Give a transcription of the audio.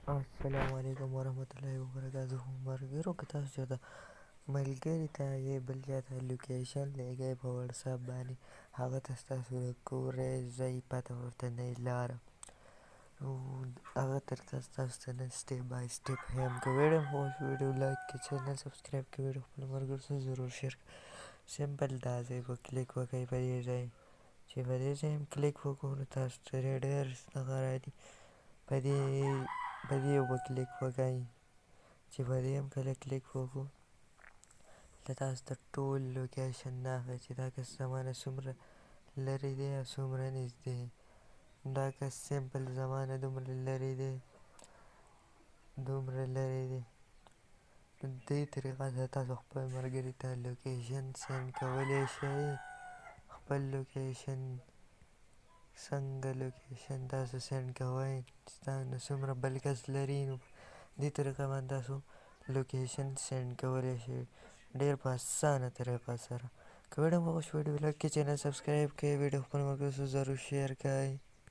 السلام علیکم ورحمت الله وبرکاته. ملګرو، که تاسو چېرته ملګري ته یې بل چاته لوکیشن لېږئ په وټساپ باندې، هغه ته ستاسو د کور ځای پته ورته نه لاره، نو هغه طریقه ستاسو ته نن سټیپ بای سټیپ ښیم. که ویډیو مو خوښ شي، ویډیو لایک کړئ، چینل سبسکرایب کړئ، ویډیو خپلو ملګرو سره ضرور شیر کړئ. سمپل دا ځای به کلیک وکړئ، په دې ځای چې په دې ځای هم کلیک وکړو نو تاسو ته ډېر دغه راځي. په دې یو به کلیک وکړئ، چې په دې هم کله کلیک وکړو له تاسو ته ټول لوکیشن نه چې دا کس زما نه څومره لرې دی او څومره نږدې. دا کس سمپل زما نه دومره لرې دی، دومره لرې دی. نو دې طریقه سره تاسو خپل ملګري ته لوکیشن سینډ کولی شئ. خپل لوکیشن څنګه لوکیشن تاسو سینډ کوئ چې تاسو نه څومره بل کس لري، نو دې طریقه باندې تاسو لوکیشن سینډ کولی شئ ډېر په اسانه طریقه سره. که ویډیو مو خوښ، ویډیو لایک کړئ، چینل سبسکرایب کړئ، ویډیو خپل ملګرو سره ضرور شیر کړئ.